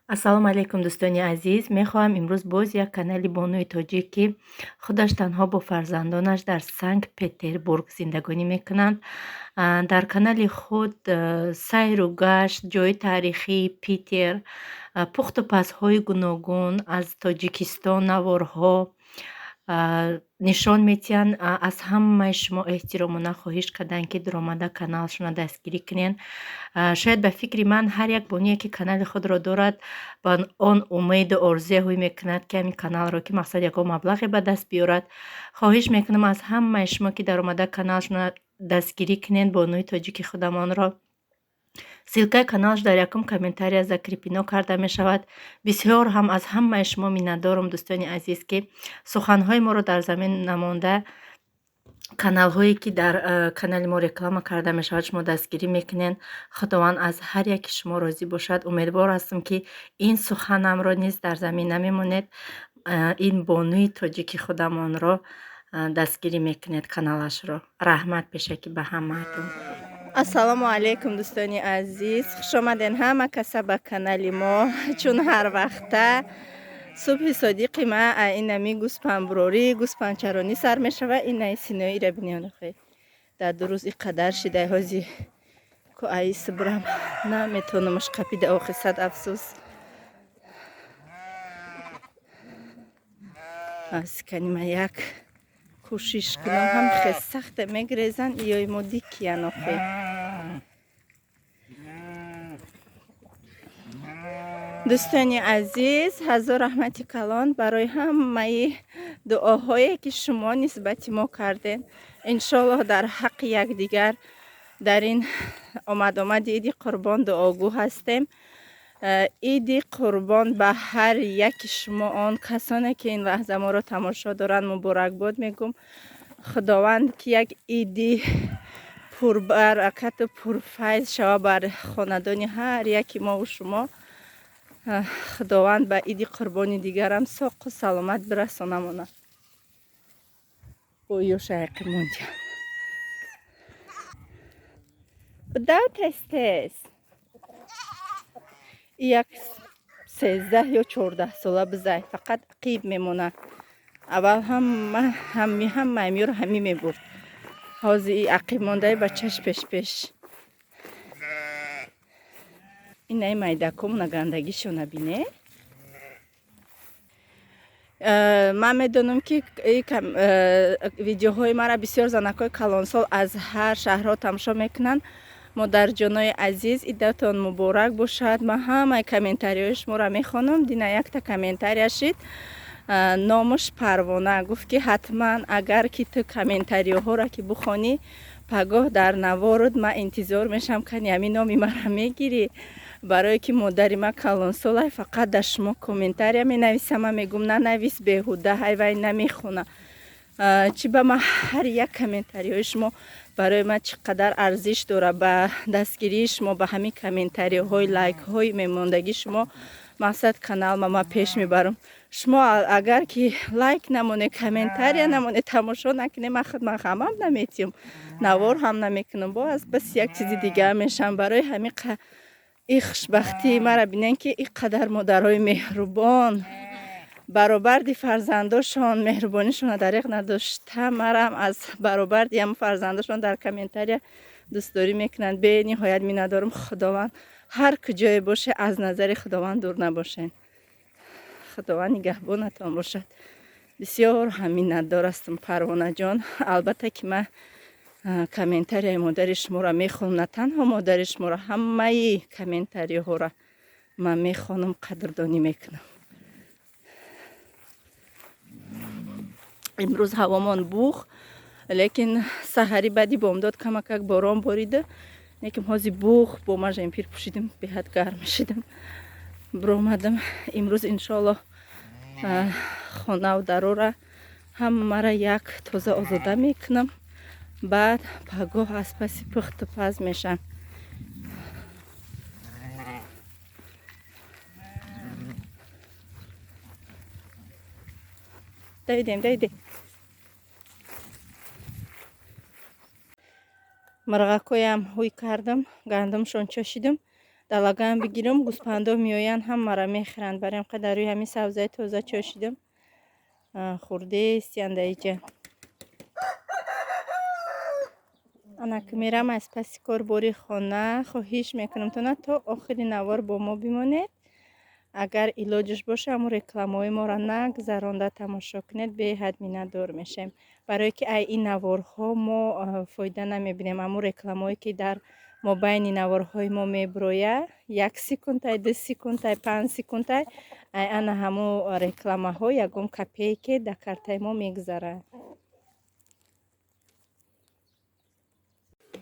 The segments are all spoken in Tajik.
Ассалому алайкум, дӯстони азиз. Мехоҳам имрӯз боз як канали бонуи тоҷик, ки худаш танҳо бо фарзандонаш дар Санкт Петербург зиндагонӣ мекунанд, дар канали худ сайру гашт, ҷои таърихии Питер, пухту пазҳои гуногун аз Тоҷикистон наворҳо нишон метиҳанд. Аз ҳамаи шумо эҳтиромона хоҳиш карданд, ки дуромада каналшона дастгирӣ кунед. Шояд ба фикри ман ҳар як бонуе, ки канали худро дорад, ба он умеду орзуе ҳуй мекунад, ки ҳамин каналро ки мақсад ягон маблағе ба даст биёрад. Хоҳиш мекунам аз ҳамаи шумо, ки даромада каналшона дастгирӣ кунед, бонуи тоҷики худамонро. Ссылкаи каналаш дар якум комментария закрепено карда мешавад. Бисёр ҳам аз ҳамаи шумо миннатдорам, дӯстони азиз, ки суханҳои моро дар замин намонда, каналҳое ки дар канали мо реклама карда мешавад, шумо дастгирӣ мекунед. Худованд аз ҳар яки шумо розӣ бошад. Умедвор ҳастам, ки ин суханамро низ дар замин намемонед, ин бонуи тоҷики худамонро дастгирӣ мекунед каналашро. Раҳмат пешакӣ ба ҳамаатон. Ассалому алайкум, дӯстони азиз, хушомаден ҳама каса ба канали мо. Чун ҳар вақта субҳи содиқи ма инами гӯспандбурорӣ, гӯспандчаронӣ сар мешава. Инаи синоира бинёнохе дар ду рӯз иқадар шидай, ҳози ку аи сибрам наметонамаш қапида, охи сад афсӯс. Аскани ма як кӯшиш кунам, ҳам хел сахта мегрезан, иёи мо дикиян охе. Дӯстони азиз, ҳазор раҳмати калон барои ҳамаи дуоҳое, ки шумо нисбати мо кардед. Иншоаллоҳ, дар ҳаққи якдигар дар ин омадомади Иди Қурбон дуогӯ ҳастем. Иди Қурбон ба ҳар яки шумо, он касоне ки ин лаҳза моро тамошо доранд, муборакбод мегӯм. Худованд ки як иди пурбаракату пурфайз шава бар хонадони ҳар яки мову шумо. Худованд ба Иди Қурбони дигарам соқу саломат бирасонамона. Бо ёшайқи мондиям да, тез тез як 13 ё 14 сола бизай, фақат қиб мемонад. Аввал ҳама ҳами ҳама амёро ҳамӣ мебурд, ҳозир и ақиб мондаи бачаш пеш пеш. Инаи майдакомона гандагишона бине. Ман медонам, ки видеоҳои мара бисёр занакҳои калонсол аз ҳар шаҳрҳо тамошо мекунанд. Модарҷонои азиз, идатон муборак бошад. Ман ҳамаи комментариҳои шуморо мехонам. Дина якта комментария шид, номаш Парвона, гуфт, ки ҳатман агар ки ту комментариҳоро ки бухонӣ, пагоҳ дар наворуд ман интизор мешавам, кани ҳамин номи мара мегирӣ, барое ки модари ман калонсолай, фақат дар шумо комментария менависам. Ман мегӯм, нанавис беҳуда, ҳайвай намехона. Чӣ ба ман ҳар як комментариҳои шумо барои ман чӣ қадар арзиш дорад. Ба дастгирии шумо, ба ҳамин комментариҳои, лайкҳои мемондагии шумо мақсад каналма ман пеш мебарам. Шумо агар ки лайк намоне, комментария намоне, тамошо накунем, ман худ ман ғамам наметиҳам, навор ҳам намекунам, бо аз бас як чизи дигар мешавам. Барои ҳамин и хушбахтии мара бинен, ки ин қадар модарои меҳрубон баробарди фарзандошон меҳрубонишонро дариқ надошта, марам аз баробарди ҳам фарзандошон дар комментария дӯстдорӣ мекунанд. Бениҳоят миннатдорам. Худованд ҳар куҷое боше, аз назари Худованд дур набошед, Худованд нигаҳбонатон бошад. Бисёр ҳам миннатдор ҳастам, Парвонаҷон. Албатта ки ман комментарияи модари шуморо мехонам, на танҳо модари шуморо, ҳамаи комментариҳоро ман мехонам, қадрдонӣ мекунам. Имрӯз ҳавомон бух, лекин саҳари баъди бомдод камакак борон борида, лекин ҳози бух, бо ма жемпир пӯшидим, беҳад гарм шидам, биромадам. Имрӯз иншоаллоҳ хонаву дарора ҳамаро як тоза озода мекунам, баъд пагоҳ аз паси пухту паз мешам. Давидем, давидем. Мирғакҳоям ҳуй кардам, гандумшон чошидам. Далаган бигирам, гӯспандо меоянд, ҳамаро мехӯранд. Барои ҳам қадар рӯи ҳамин сабзаи тоза чошидам. Хӯрдестиянд иҷа. Ана ки мерам аз паси корбори хона, хоҳиш мекунам тона то охири навор бо мо бимонед. Агар илоҷаш боша, ҳамун рекламаҳои моро нагзаронда тамошо кунед, беҳад миннатдор мешавем. Барое ки ай ин наворҳо мо фоида намебинем. Ҳамун рекламаҳое ки дар мобайни наворҳои мо меброяд, 1 секундай, 2 секундай, 5 секундай, ай ана ҳамун рекламаҳо ягон копейке дар картаи мо мегузарад.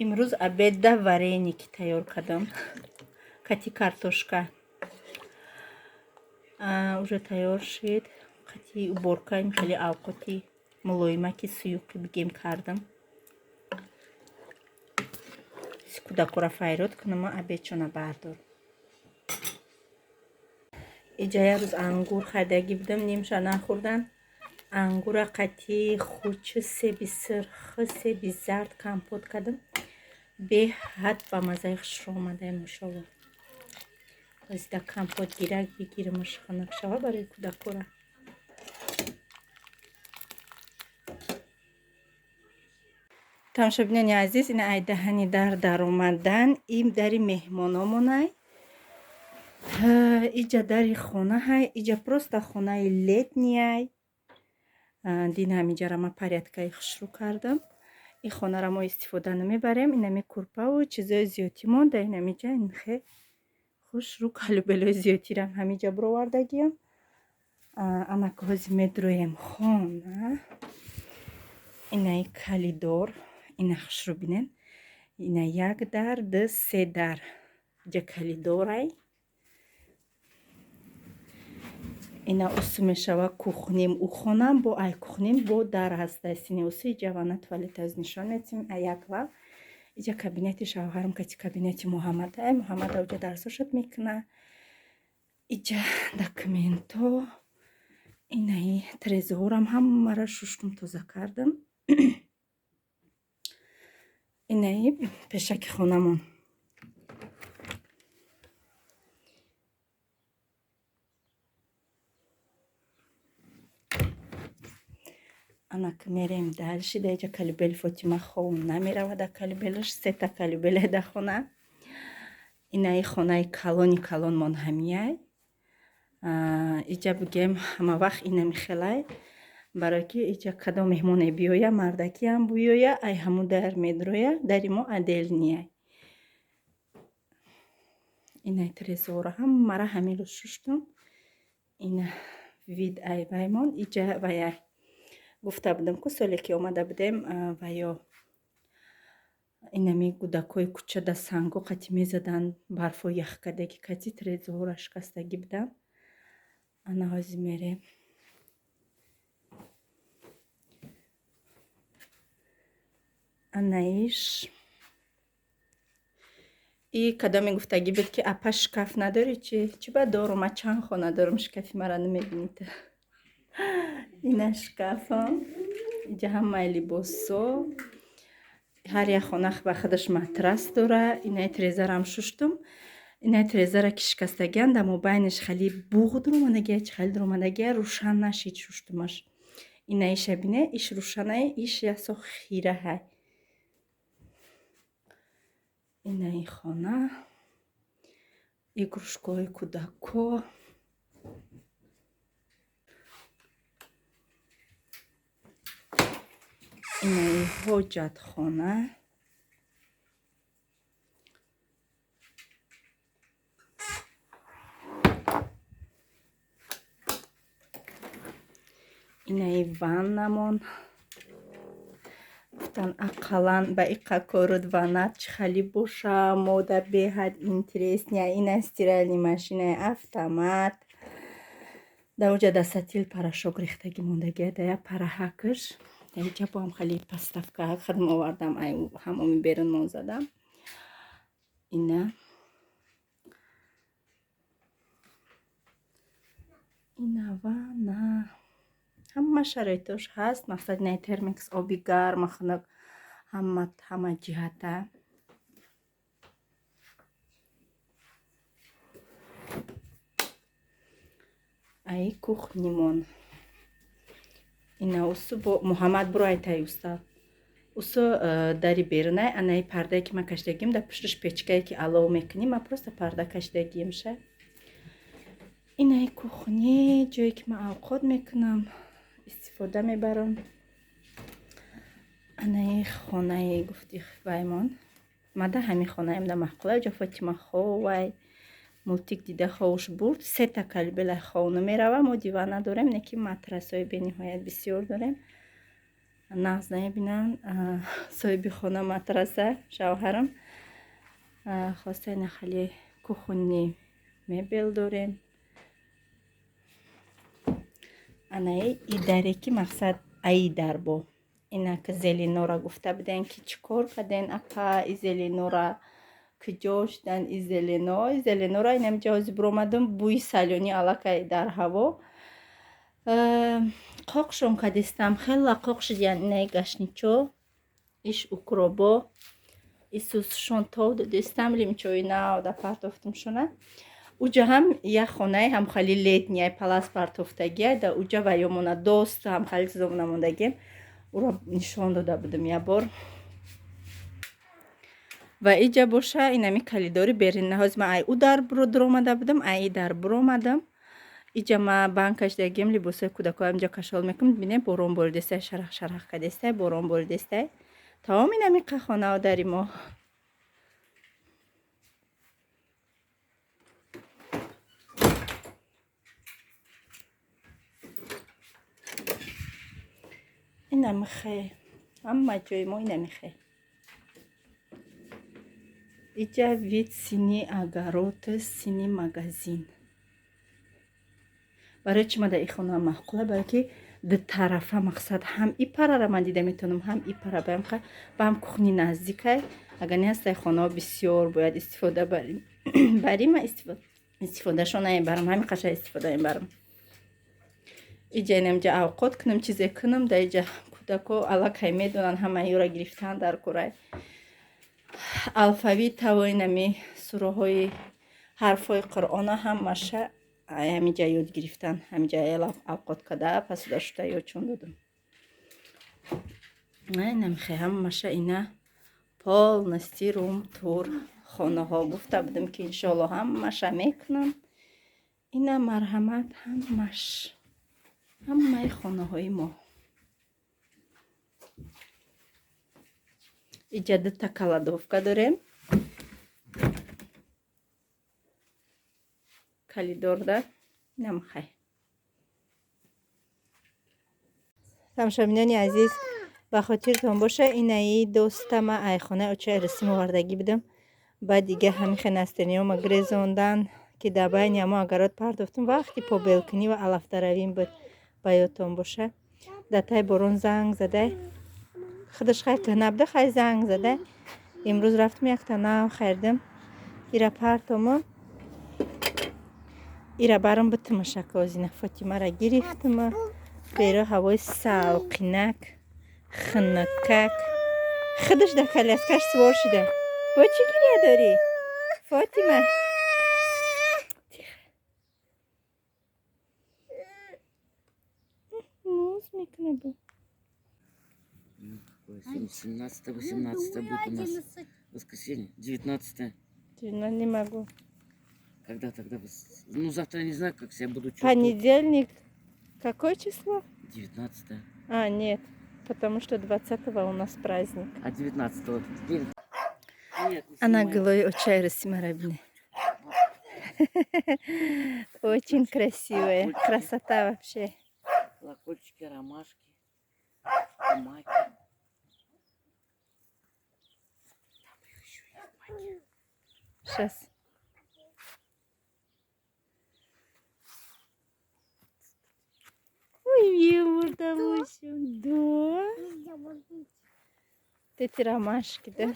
Имрӯз обедда вареники тайёр кардам. Кати картошка. Уже тайёр шид. Қати уборка ин хеле авқоти мулоимаки суюқи бигем кардам. Кӯдакора файрод кунам, обедшона бардор. Иҷа як рӯз ангур харидагӣ будам, нимша нахӯрдан. Ангура қати хучи себи сирх, себи зард компот кардам. Беҳад ба маззаи хушро омада, мошалло. Озида компот гирак бигирамаш хунук шава барои кӯдакора. Тамошобинони азиз, ин ай даҳани дар даромадан, ин дари меҳмономонай. Иҷа дари хонаҳай, иҷа просто хонаи летнияй. Дин ҳамиҷара ма порядкаи хушрӯ кардам. Ин хонаро мо истифода намебарем. Инами курпаву чизои зиёдтӣ монда, инамиҷа инхе хушрӯ калубелои зиёдтирам ҳамиҷа бировардагиям. Анака ҳози медроем хона. Инаи калидор, ина хушрӯ бинен. Ина 1 дар, 2, 3 дар. Иҷа калидорай. Ина усу мешава кухним. У хонам бо ай кухним бо дар ҳаста. Сини усу иҷа вана туалет аз нишон метим. Ай як лав. Иҷа кабинети шавҳарам кати кабинети Муҳаммад. Ай Муҳаммад ауҷа дарсошад мекуна. Иҷа документо. Инаи трезорам ҳамаро шуштум тоза кардам. Инаи пешаки хонамон. Анака мерем дальше. Да иҷа калибели Фотима хов намеравад, да калибелаш сета калибеле да хона. Инаи хонаи калони калонмон ҳамияй. Иҷа бигем ҳама вақт ина михелай. Барое ки иҷа кадом меҳмоне биёя, мардакиам биёя, ай ҳамун дар медроя, дари мо отдельныяй. Инаи трезора ҳамара ҳамин рӯз шуштум. Ина вид ай ваймон иҷа ваяй. Гуфта будам ку соле ки омада будем, ва ё инами гудакҳои кӯча да санго қати мезаданд, барфо яхкардаги кати трезора шикастагӣ буданд. Ана ҳозир мерем. Анаиш и кадоме гуфтагӣ буд ки апа шкаф надорӣ чи? Чӣ ба дорум? Ма чанд хона дорум, шкафи мара намебинед. Ина шкафам. Иҷа ҳамаи либосо. Ҳар як хона ба худаш матрас дора. Инаи трезарам шуштум. Инаи трезара ки шикастагиан, дар мобайнаш хали буғ дуромадагия, чи хали дуромадагия, рӯшан нашид шуштумаш. Инаиша бине, иш рӯшанай, иш ясо хираҳай. Инаи хона, игрушкаҳои кӯдако. Инаи ҳоҷатхона. Инаи ваннамон. Гуфтан ақаллан ба иқа корут ваннат чӣ хали боша, мода беҳад интересния. Ина стиральный машинаи автомат. Дар оҷа дар сатил порошок рехтагӣ мондагия, дар як параҳакаш. Дар иҷа бо ҳам хали поставка хадм овардам, ай ҳамоми берун мон задам. Ина ина ванна. Ҳама шароитош ҳаст. Мақсад инаи термикс, оби гарм, хунук, ҳама ҷиҳата. Аи кухнимон. Ина усу бо Муҳаммад буро айтай устал. Усу дари берунай, анаи пардае ки ман кашидагим, дар пушташ печкае ки алов мекунем, ман просто парда кашидагимша. Инаи кухни, ҷое ки ман авқот мекунам, истифода мебарам. Анаи хонаи гуфти ваймон. Мада ҳамин хонаем да маъқула, ҷо Фотима ховай, мултик дида ховуш бурд. Сета калибела хов намерава, мо диван надорем, не ки матрасҳои бениҳоят бисёр дорем. Нағз намебинанд соҳиби хона матраса, шавҳарам. Хоста ина хеле кухонни мебел дорем. Анаи и даре ки мақсад аи дарбо. Инак зеленора гуфта буден ки чӣ кор карден апа, и зеленора куҷо шудан, и зелено, и зеленора инам ҷози буромадум, бӯи салёнӣ аллакай дар ҳаво. Қоқшон кадистам, хела қоқ шудиян инаи гашничо, иш укробо, исусшон тов додистам, лимчои нав да партофтумшона. Уҷа ҳам як хонаи ҳамхали летняй палас партофтагия, да уҷа ваёмона дост ҳамхали чизомона мондагем. Уро нишон дода будам як бор. Ва иҷа боша инами калидори берина. Ҳозир ман ай у дар дуромада будам, ай и дар буромадам. Иҷа ма банг кашидагим, либосҳои кӯдакҳоям инҷа кашол мекунам. Бинем борон боридестай, шарах шарах кадестай, борон боридестай. Тамом инами хонау дари мо. Инамихе. Ҳама ҷои мо инамихе. Иҷа вид сини огород, сини магазин. Барои чӣ мада и хона маъқула? Барои ки дутарафа мақсад ҳам и парара ман дида метавонам, ҳам и пара ба ҳам кухни наздикай. Агар не ҳастай хонаҳо бисёр бояд истифода барем. Барим ман истифодашон намебарам, ҳамин қаша истифода мебарам. Иҷа инамҷа авқот кунам, чизе кунам, дар иҷа кӯдако аллакай медонанд, ҳамаи ёра гирифтан дар курай. Алфавит тавоинами сураҳои ҳарфҳои Қуръона ҳамаша ҳамиҷа ёд гирифтан, ҳамиҷа авқот када пасуда шуда ёдшон додам. Инамихе ҳамаша ина полностью рум тур хонаҳо гуфта будам ки иншоалло ҳамаша мекунам. Ина марҳамат ҳамаш, ҳамаи хонаҳои мо. Иҷа дута каладовка дорем. Калидорда инамхай. Тамошобинони азиз, ба хотиртон боша инаи достама ай хонаи очаи Русим овардагӣ будам. Баъд дига ҳамихе настениёма грезондан ки дар байни ҳамо агарот партофтум, вақти побелкунӣ ва алафдаравим буд, ба ёдтон боша. Дар таи борон занг задай. Худаш хай кӯҳна буда, хай занг задай. Имрӯз рафтум якта нав харидам. Ира партому. Ира барам битумашака озина Фотимара гирифтума. Беро ҳавои салқинак, хунукак. Худаш дар коляскаш сувор шуда. Бо чӣ гиря дорӣ? Фотима. Ноз мекунад бо. 17, 18 будет у нас воскресенье, 19. Не могу. Когда тогда? Ну, завтра я не знаю, как себя буду чувствовать. Понедельник. Какое число? 19. А, нет, потому что 20-го у нас праздник. А 19-го? Нет, не Она снимай. головой очай Русимарабины. Очень красивая. Красота вообще. Колокольчики, ромашки, маки. Там их еще есть маки. Сейчас. Ой, мордовосим. Да. Эти ромашки, да?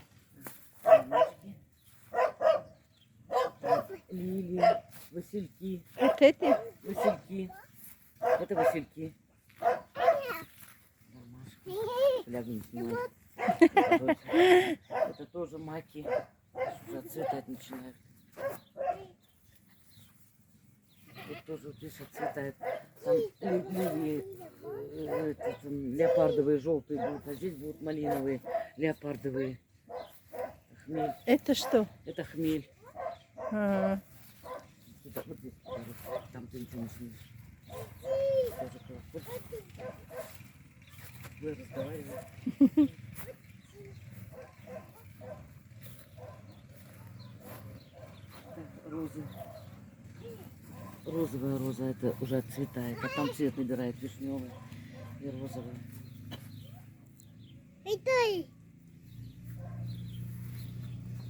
Ромашки. Лилии, васильки. Вот эти? Васильки. Это васильки. Ромашки. Флягу не снимай. Это тоже маки. Уже отцветать начинают. Вот тоже, вот, видишь, отцветает. Там лилии, этот, леопардовые, желтые будут, а здесь будут малиновые, леопардовые. Хмель. Это что? Это хмель. А, Сюда, вот здесь покажу. Там ты ничего не снимешь. Тоже колокольчик. Вы разговариваете. Так, розы. Розовая роза, это уже отцветает, а там цвет набирает вишневый и розовый.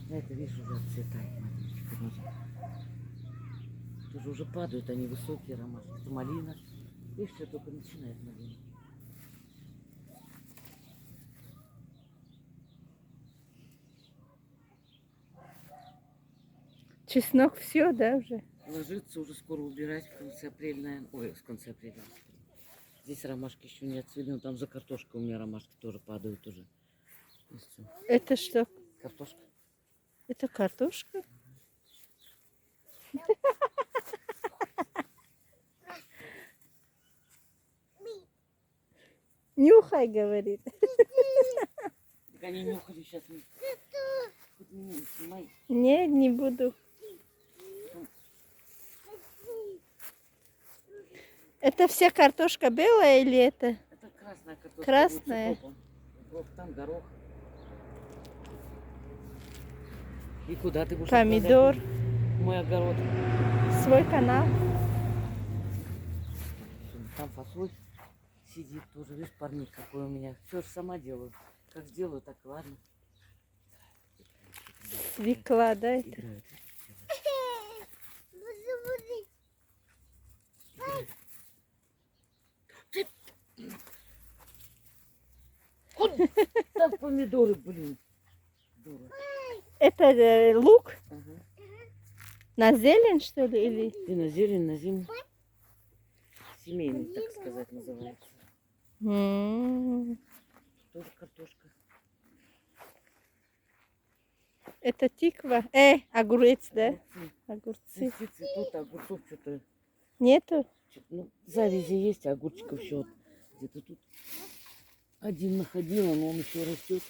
Это, видишь, уже отцветает маленечко роза. Тоже уже падают они, высокие ромашки. Это малина. Видишь, все только начинает малина. Чеснок все, да, уже? Ложится уже скоро убирать в конце апреля, наверное. Ой, в конце апреля. Здесь ромашки еще не отцвели, но там за картошкой у меня ромашки тоже падают уже. И всё. Это что? Картошка. Это картошка? Нюхай, говорит. Так они нюхали сейчас. Хоть меня не снимай. Нет, не буду. Это вся картошка белая или это? Это красная картошка. Красная? Будет с укропом. Укроп, там горох. И куда ты будешь Помидор. отправлять мой огород? Свой канал. Там фасоль сидит тоже. Видишь, парник какой у меня. Все же сама делаю. Как сделаю, так и ладно. Свекла, да, это? Играют. Куда помидоры, блин? Дура. Это лук? Ага. На зелень, что ли, или? И на зелень, на зиму. Семейный, так сказать, называется. Тоже картошка. Это тыква. Огурец, да? Огурцы. Огурцы. Цветы цветут, а огурцов что-то... Нету? Ну, завязи есть, а огурчиков еще вот где-то тут. Один находила, но он еще растет.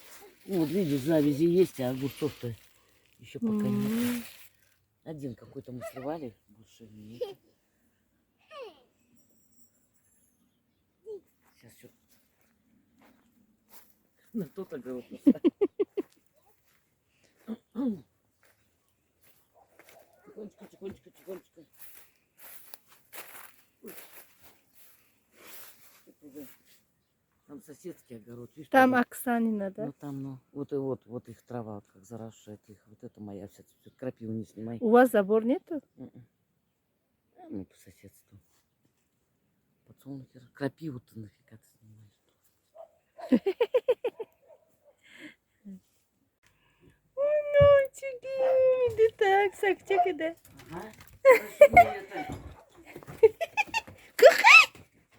Ну, вот видишь, завязи есть, а огурцов-то еще пока нет. Один какой-то мы срывали, больше нет. Сейчас все. На тот огород поставим. Тихонечко, тихонечко, тихонечко. Ой. Это уже там соседский огород, видишь, Там тоже. Оксанина, да? Ну там, ну, вот и вот, вот их трава, вот как заросшая, это их, вот это моя вся цветет. Крапиву не снимай. У вас забор нету? Мгм. А, ну, по соседству. Подсолнухи. Крапиву-то нафига ты снимаешь? Ну, чики, так, сактики, да. Ага. Хорошо, мне это.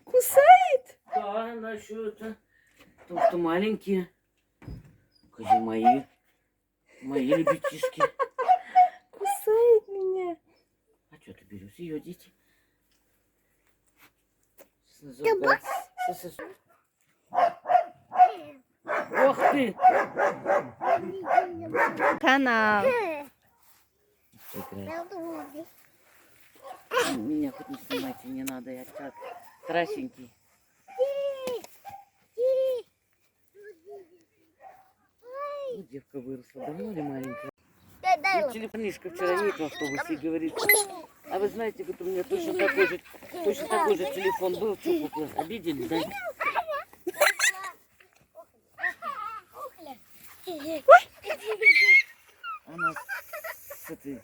Кусает? Да, она еще это. Потому что маленькие. Скажи, мои. Мои ребятишки. Кусает меня. А что ты берешь? Ее дети. Сейчас называется. Сейчас, сейчас. Ох ты! Канал. Играет. Меня хоть не снимайте, не надо, я так красенький. Ну, девка выросла, давно ли маленькая? И телефонишка вчера едет в автобусе и говорит, а вы знаете, вот у меня точно такой же телефон был, что куклы, обидели, да? Она с этой...